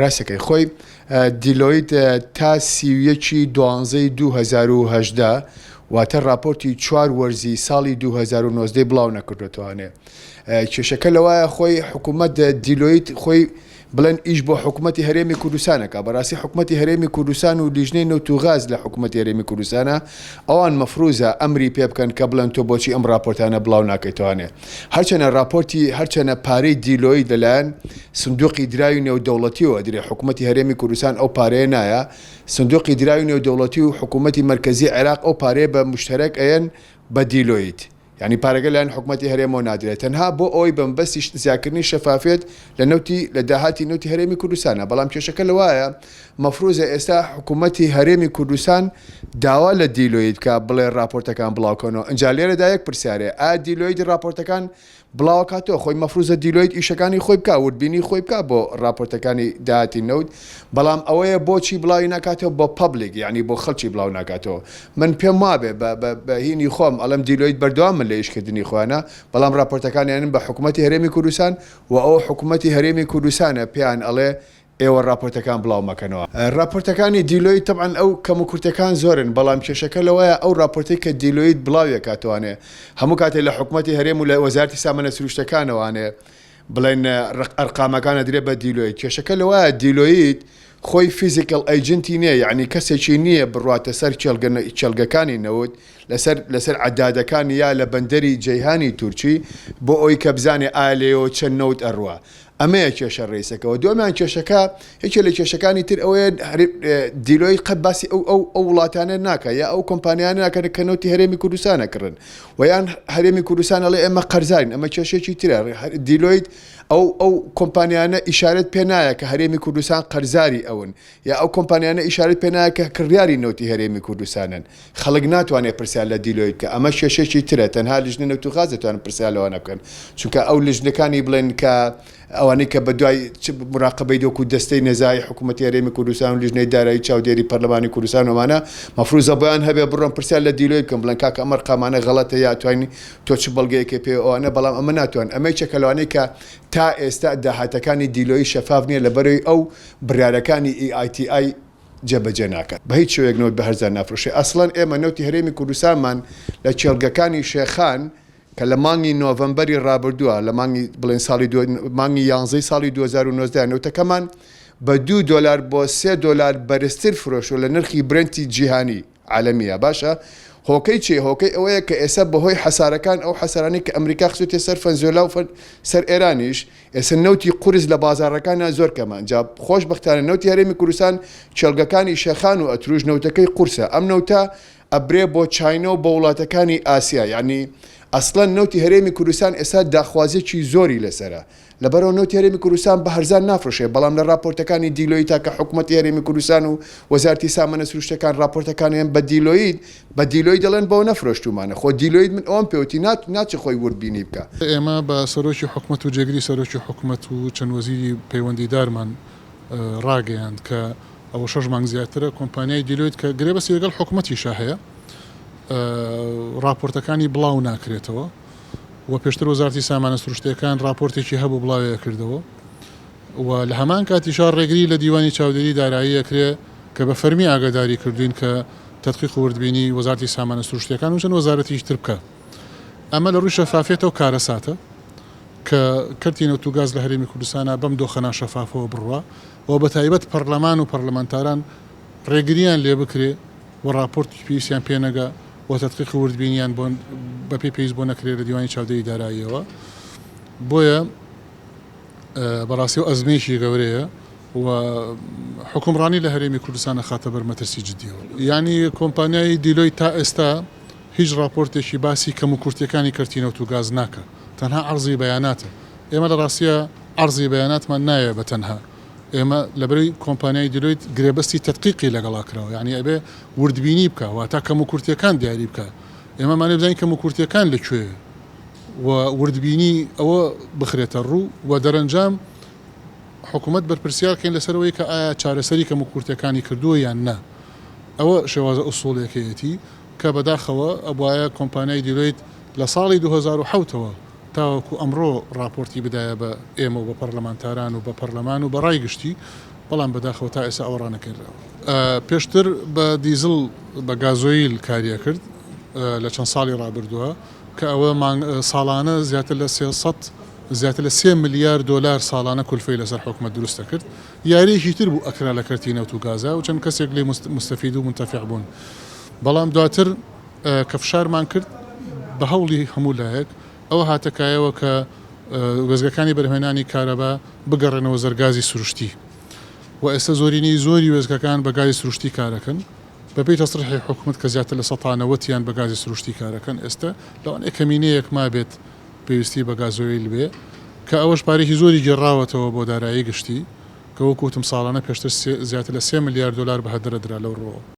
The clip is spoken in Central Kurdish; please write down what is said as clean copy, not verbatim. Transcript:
ڕاستەکەی خۆی دیلۆیت تا 31 ی دوانزەی 2018 واتە ڕاپۆرتی چوار وەرزی ساڵی 2019 بڵاو نەکردوێتوانێ کێشەکە لەوایە خۆی حکوومەت دیلۆیت خۆی بڵێن ئیش بۆ حکوومەتی هەرێمی کوردستانەکە بەڕاستی حکوومەتی هەرێمی کوردستان و لیژنەی نەوت و غاز لە حکوومەتی هەرێمی کوردستانە ئەوان مەفروزە ئەمری پێ بکەن کە بڵێن تۆ بۆچی ئەم ڕاپۆرتانە بڵاو ناکەیتوانێ هەرچەنە ڕاپۆرتی هەرچەنە پارەی دیلۆیت لەلایەن سندوقی دراوی نێودەوڵەتیەوە ئەدرێ حکومەتی هەرێمی کوردستان ئەو پارەیە نایە سندوقی دراوی نێودەوڵەتی و حکومەتی مەرکەزی عێراق ئەو پارەیە بە مشتەرەک ئەیەن بە دیلۆیت یانی پارەکە لایەن حکومەتی هەرێمەوە نادرێت تەنها بۆ ئەوەی بە مەبەستی زیاکردنی شەفافیەت لە نەوتی لە داهاتی نەوتی هەرێمی کوردستانە بەڵام کێشەکە لەوایە مەفروزە ئێستا حکومەتی هەرێمی کوردستان داوا لە دیلۆیت بکا بڵێ ڕاپۆرتەکان بڵاوکەنەوە ئینجا لێرەدا یەک پرسیارێ ئایا دیلۆیت ڕاپۆرتەکان بڵاوەکاتەوە خۆی مەفروزە دیلۆیت ئیشەکانی خۆی بکا وردبینی خۆی بکا بۆ ڕاپۆرتەکانی داهاتی نەوت بەڵام ئەوەیە بۆچی بڵاوی ناکاتەوە بۆ public یعنی بۆ خەڵکی بڵاو ناکاتەوە من پێم وابێ بە هینی خۆم ئەڵێم دیلۆیت بەردەوام من لە ئیشکردنی خۆیانە بەڵام ڕاپۆرتەکانیانن بە حکوومەتی هەرێمی کوردستان و ئەو حکوومەتی هەرێمی کوردستانە پێیان ئەڵێ ئێوە ڕاپۆرتەکان بڵاو مەکەنەوە. ڕاپۆرتەکانی دیلۆیت تەبعەن ئەو کەموکورتەکان زۆرن بەڵام کێشەکە لەوەیە ئەو ڕاپۆرتەی کە دیلۆیت بڵاویەکاتەوانێ هەموو کاتێ لە حکومەتی هەرێم و لە وەزارەتی سامانە سروشتەکانەوانێ بڵێن ئەرقامەکان ئەدرێ بە دیلۆیت کێشەکە لەوەیە دیلۆیت خۆی physical agent ی نییە یعنی کەسێکی نییە بڕواتە سەر کێڵگە کێڵگەکانی نەوت لەسەر لەسەر عەدادەکانی یا لە بەندەری جەیهانی تورکی بۆ ئەوی کە بزانێ ئایا لێیەوە چەند نەوت ئەڕوا ئەمەیە کێشە ڕیسەکەوە دووەمیان کێشەکە یەکێ لە کێشەکانی تر ئەوەیە دیلۆی قەت باسی ئەو ئەو ئەو وڵاتانە ناکە یا ئەو کۆمپانیانە ناکەن کە نەوتی هەرێمی کوردستانە کڕن و یان هەرێمی کوردستان ئەڵێ ئێمە قەرزارین ئەمە کێشێکی ترە دیلۆیت ئەو ئەو کۆمپانیانە ئیشارەت پێ نایە کە هەرێمی کوردستان قەرزاری ئەون یا ئەو کۆمپانیانە ئیشارەت پێ نایە کە کڕیاری نەوتی هەرێمی کوردستانن خەڵک ناتوانێت پرسیار لە دیلۆیت بکە ئەمە کێشەیەکی ترە تەنها لیژنەی نەوت و غاز دەتوانن پرسیار لەوانە بکەن چونکە ئەو لیژنەکانی بڵێن کە ئەوانەی کە بەدوای مراقبەی دۆک و دەستەی نەزای حکوومەتی هەرێمی کوردستان و لیژنەی دارایی چاودێری پەرلەمانی کوردستان ومانە مەفروزە بۆیان هەبێ بڕۆن پرسیار لە دیلۆی بکەن بڵێن کاکە ئەم ئەرقامانە غەڵەتە یا توانی تۆ چ بەڵگەیەکە پێ ئەوانە بەڵام ئەمە ناتوان ئەمەی چەکە لەوانەی کە تا ئێستا داهاتەکانی دیلۆی شەفاف نییە لەبەرەوەی ئەو بڕیارەکانی EITI جێبەجێ ناکات. بە هیچ شێوەیەک نەوت بە هەرزان نافرۆشێ. ئەسڵەن ئێمە نەوتی هەرێمی کوردستانمان لە کێڵگەکانی شێخان کە لە مانگی نۆڤەمبەری ڕابردووە لە مانگی بڵێن ساڵی دو مانگی یانزەی ساڵی 2019 نەوتەکەمان بە دوو دۆلار بۆ سێ دۆلار بەرزتر فرۆشتووە لە نرخی برێنتی جیهانی. عالەمیە باشە هۆکەی چیە هۆکەی ئەوەیە کە ئێستا بەهۆی حەسارەکان ئەو حەسارانەی کە ئەمریکا خستوتە سەر فەنزوێلا و سەر ئێرانیش ئێستا نەوتی قورس لە بازاڕەکانە زۆر کەمە جا خۆشبەختانە نەوتی هەرێمی کوردستان کێڵگەکانی شێخان و ئەتروش نەوتەکەی قورسە ئەم نەوتە ئەبرێ بۆ چاینا و بۆ وڵاتەکانی ئاسیا یعنی ئەسڵەن نەوتی هەرێمی کوردستان ئێستا داخوازیەکی زۆری لەسەرە لەبەرئەوە نەوتی هەرێمی کوردستان بە هەرزان نافرۆشێ، بەڵام لە ڕاپۆرتەکانی دیلۆیتا کە حکومەتی هەرێمی کوردستان و وەزارەتی سامانە سروشتیەکان ڕاپۆرتەکانیان بە دیلۆیت بە دیلۆیت دەڵێن بەوە نەفرۆشتوومانە، خۆ دیلۆیت من ئەوەم پێوتی نا ناچێ خۆی وردبینی بکا. ئێمە بە سەرۆکی حکومەت و جێگری سەرۆکی حکومەت و چەند وەزیری پەیوەندیدارمان ڕاگەیاند کە ئەوە شەش مانگ زیاترە کۆمپانیای دیلۆیت کە گرێبەستی لەگەڵ حکومەتیشا هەیە ڕاپۆرتەکانی بڵاو ناکرێتەوە. و پێشتر وەزارەتی سامانە سروشتیەکان ڕاپۆرتێکی هەبوو بڵاوی ئەکردەوە و لە هەمان کاتیشا ڕێگری لە دیوانی چاودێری دارایی ئەکرێ کە بە فەرمی ئاگاداری کردوین کە تەدقیق و وردبینی وەزارەتی سامانە سروشتیەکان و چەند وەزارەتیکی تر بکا. ئەمە لە ڕووی شەفافیەتەوە کارەساتە کە کەرتی نەوت و گاز لە هەرێمی کوردستانا بەم دۆخە ناشەفافەوە بڕوا و بە تایبەت پەڕلەمان و پەڕلەمانتاران ڕێگریان لێ بکرێ و ڕاپۆرتی پێویستیان پێ نەگا و تەدقیق و وردبینیان بۆ بەپێی پێویست بۆ نەکرێ لە دیوانی چاودێری داراییەوە. بۆیە بەڕاستی ئەو ئەزمەیەکی گەورەیە و حوکمڕانی لە هەرێمی کوردستان ئەخاتە بەر مەترسی جدیەوە. یانی کۆمپانیای دیلۆیت تا ئێستا هیچ ڕاپۆرتێکی باسی کەموکورتیەکانی کەرتی نەوت و گاز ناکا، تەنها عەرزی بەیاناتە. ئێمە لە ڕاستیا عەرزی بەیاناتمان ناوێ بە تەنها. ئێمە لەبەرەی کۆمپانیای دیلۆیت گرێبەستی تەدقیقی لەگەڵا کراوە یانی ئەبێ وردبینی بکا واتا کەموکورتیەکان دیاری بکا ئێمە مانێ بزانین کەموکورتیەکان لە کوێ و وردبینی ئەوە بخرێتە ڕوو و دەرەنجام حکوومەت بەرپرسیار کەین لەسەر ئەوەی کە ئایا چارەسەری کەموکورتیەکانی کردووە یان نا ئەوە شێوازە ئوسوڵیەکەیەتی کە بەداخەوە ئەبوایە کۆمپانیای دیلۆیت لە ساڵی 2007 ەوە تاوەکو ئەمڕۆ ڕاپۆرتی بدایە بە ئێمە و بە پەڕلەمانتاران و بە پەڕلەمان و بە ڕای گشتی. بەڵام بەداخەوە تا ئێستا ئەوە ڕانەگەیەنراوە. پێشتر بە دیزڵ بە گازۆیل کاری ئەکرد لە چەند ساڵی ڕابردووە کە ئەوە مانگ ساڵانە زیاتر لە 300 زیاتر لە سێ ملیار دۆلار ساڵانە کولفەی لەسەر حکومەت دروست دەکرد. یارییەکی تر بوو ئەکرا لە کەرتی نەوت و گازا و چەند کەسێک لێی موستەفید و مونتەفیع بوون. بەڵام دواتر کە فشارمان کرد بە هەوڵی هەموو لایەک ئەوە هاتە کایەوە کە وێستگەکانی بەرهەمهێنانی کارەبا بگەڕێنەوە زەر گازی سروشتی و ئێستا زۆرینەی زۆری وێستگەکان بە گازی سروشتی کارەکەن بەپێی تەسریحی حکومەت کە زیاتر لە سەتا نەوەتیان بە گازی سروشتی کارەکەن ئێستا لەوانەیە کەمینەیەک مابێت پێویستی بە گازۆیل بێ کە ئەوەش پارێکی زۆری گێڕاوەتەوە بۆ دارایی گشتی کە وەکو وتم ساڵانە پێشتر زیاتر لە سێ ملیار دۆلار بە هەدەرە درا لەو ڕووەوە.